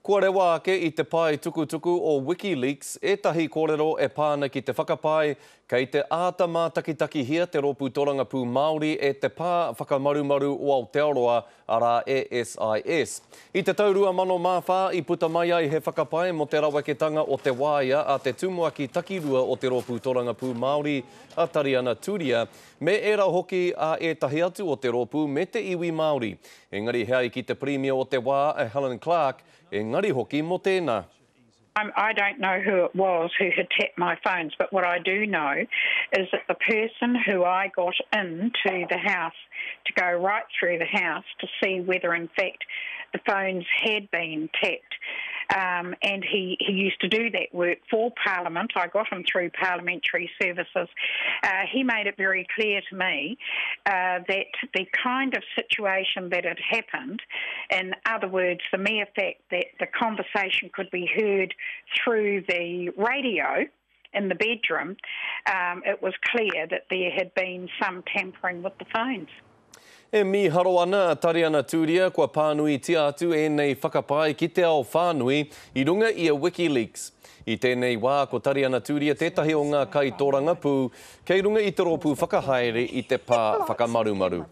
Kua rewa ake i te pae tukutuku o WikiLeaks ētahi kōrero e pā ana ki te whakapae kei te āta mātakitakihia te Rōpū Torangapū Māori e te Pā Whakamarumaru o Aotearoa, arā e SIS. I te tau 2004 i puta mai ai he whakapae mō te raweketanga o te waea a te Tumuaki Takirua o te Rōpū Torangapū Māori a Tariana Turia, me ērā hoki a ētahi atu o te rōpū me te iwi Māori. Engari he ai ki te Pirimia o te wā a Helen Clark, engari hoki mō tēnā. I don't know who it was who had tapped my phones, but what I do know is that the person who I got in to the house to go right through the house to see whether in fact the phones had been tapped um, and he, he used to do that work for Parliament. I got him through Parliamentary Services. Uh, he made it very clear to me uh, that the kind of situation that had happened, in other words, the mere fact that the conversation could be heard through the radio in the bedroom, um, it was clear that there had been some tampering with the phones. E mīharo ana a Tariana Turia kua pānuitia atu ēnei whakapae ki te ao whānui i runga i a WikiLeaks. I tēnei wā ko Tariana Turia tētahi o ngā kaitōrangapū kei runga i te rōpū whakahaere i te pā whakamarumaru.